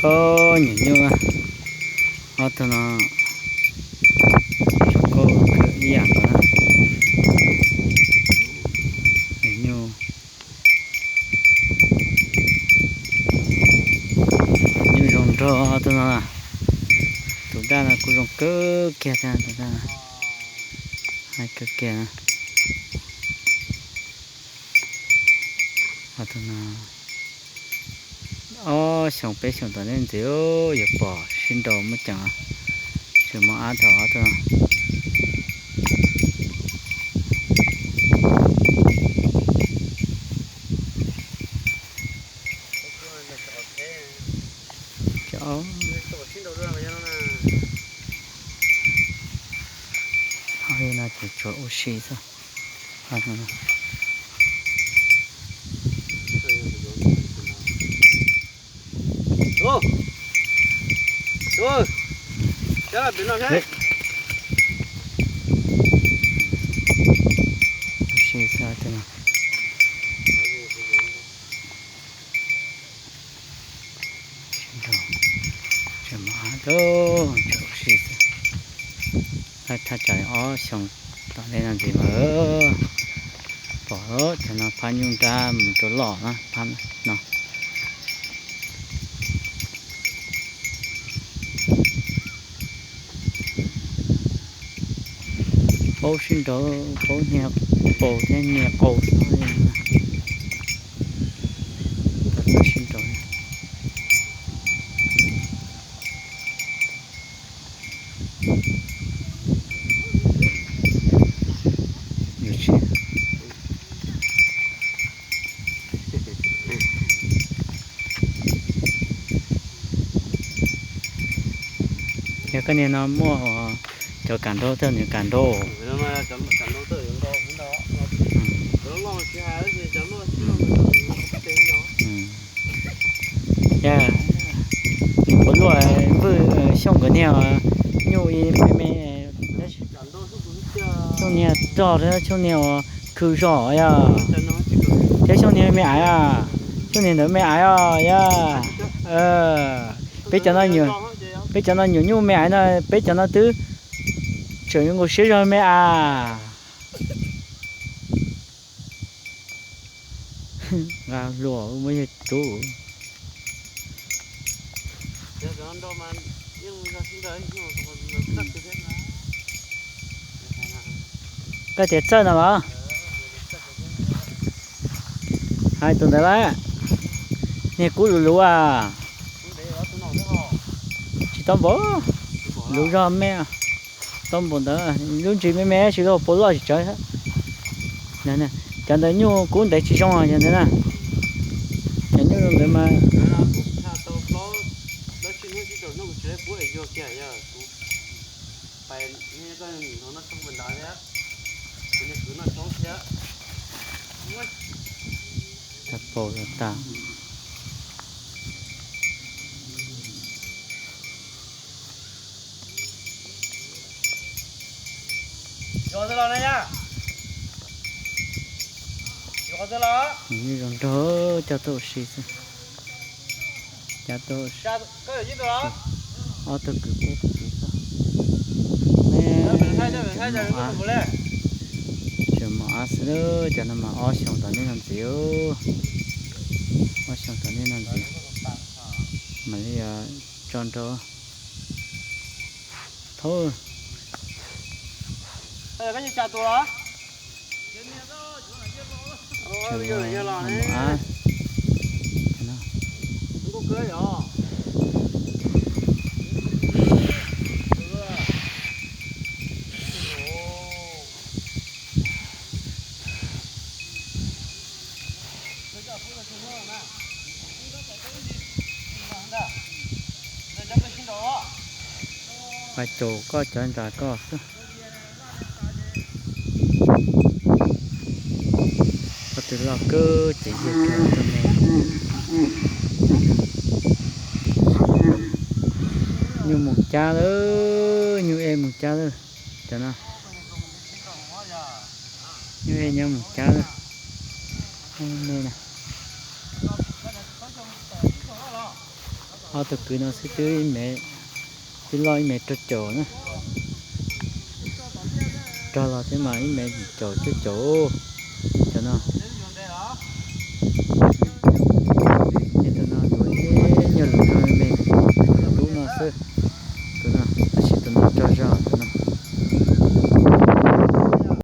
Ob nyuam nyuj, ob tug no zoo nkauj kawg ib yam nkaus na. Nyuj, nyuj zoo nraug ob tug no. Tus daj no kuj zoo kawg kiag thiab, tus daj no hais kawg kiag. Ob tug no ob xyoos peb xyoos tom nej ntxiv yuav pom sib nraus muaj ceem. Tseem mos ab thaum ob tug no. Li no ces tsuas ua si xwb. Ua si xwb tej no. Tseem mos ab, tseem ua si xwb. Thaj tsam ob xyoos tom nej no ntxiv mas pom cov no phab nyuj nrab mus rau loj na, phab no. Paub sib nraus, paub hnia paus thiab hnia qau xwb. Txawj sib nraus. Yog koj niag no muaj cov kam nrau tej, nws kam nrau. Yog, nws puas luaj, Vwj, Xyooj nkawd niag nyuj ib me me, Xyooj niag rog thiab Xyooj niag uas khw zog yog, thiab Xyooj niag me aiv a, Xyooj niag ntawd me aiv os yog. Peb cov no nyuam, peb cov no nyuam nyuj me aiv no, peb cov no twb tseem yuav nkaus siab zog me as. Nqa hluas muab yawg rub. Koj tias txawj no los? Hais tus ntawd las, niag kub lus luv as, tsis tau npaum, luv zog me, tau npaum ntawd, lub ntsis me me tsis tau puas loj tsis tsawg. Cov ntawd nyuj kub ntev tsis zoo cov ntawd na. Cov nyuj zoo ntawd mas tag paus tag. Zoo nraug, coj tuaj ua si xwb. Coj tuaj, ob tug kwv peb tug kwv tuaj. Tseem mos ab xwb, cov no mas ob xyoos tom nej no ntxiv. Ob xyoos tom nej no ntxiv mam li tso nrau. Thaub. Pab caum koj cov ntsa koj xwb. Koj twb loj kawg ces yog koj tus me. Nyuj moos cab lawm, nyuj ej moos cab lawm. Cov no, nyuj ej nyob moos cab lawm. Me na. Ob tug kwv no xwb twb ib me, twb loj ib me rau caum na. Rog los thiab mas ib me caum cuaj caum. Cov no. Ces tus no tus ib nyuag lus rog me me, tus dub no xwb. Tus no, tab sis tus no rog zog.